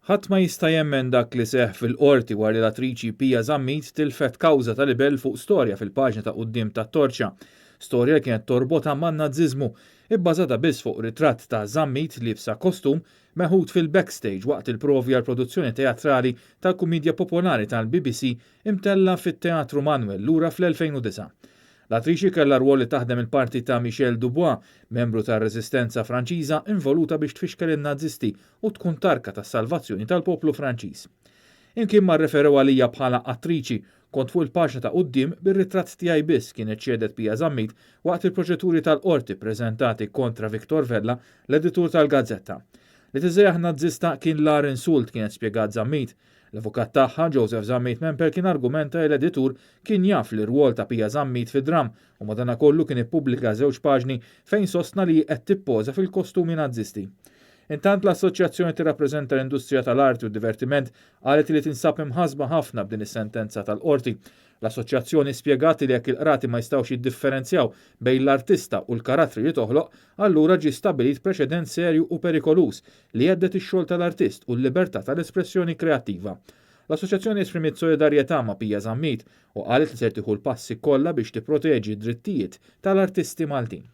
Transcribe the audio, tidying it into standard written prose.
Ħadd ma jista' jemmen dak li seħħ fil-Qorti wara li l-attriċi Pia Zammit tilfet kawża ta' libell fuq storja fil-paġna ta' quddiem tat-Torċa. Storja li kienet torbotha man-Naziżmu, ibbażata biss fuq ritratt ta' Zammit liebsa kostum meħud fil-backstage waqt il-provi għall-produzzjoni teatrali tal-kummiedja popolari tal-BBC imtellgħa fit-Teatru Manoel lura fl-2009. L-attriċi kellha rwol li taħdem il-parti ta' Michelle Dubois, membru tar-Reżistenza Franċiża involuta biex tfixkel in-Nazisti u tkun tarka tas-salvazzjoni tal-poplu Franċiż. Imkien ma rreferew għalija bħala attriċi, kont fuq il-paġna ta' quddiem bir-ritratt tiegħi biss kienet xehdet Pia Zammit waqt il-proċeduri tal-qorti ppreżentati kontra Victor Vella, l-editur tal-gazzetta. Li tiżżejjaħ Nazzista kien l-agħar insult kienet spjegat Zammit. L-avukat tagħha, Joseph Zammit Mempel kien argumenta li l-editur kien jaf l-irwol ta' Pia Zammit fid-dramm u madanakollu kien ippubblika żewġ paġni fejn sostna li hi qed tippoża fil-kostumi Nazisti. Intant l-assoċjazzjoni tirrappreżenta l-industrija tal-arti u d-divertiment qalet li tinsab imħassba ħafna b'din is-sentenza tal-Qorti. L-assoċjazzjoni spjegat li jekk il-qrati ma jistgħux jiddifferenzjaw bejn l-artista u l-karattri li toħloq, allura ġie stabbilit preċedent serju u perikoluż li jhedded ix-xogħol tal-artist u l-libertà tal-espressjoni kreattiva. L-assoċjazzjoni esprimiet solidarjetà ma' Pia Zammit u qalet li ser tieħu l-passi kollha biex tipproteġi d-drittijiet tal-artisti Maltin.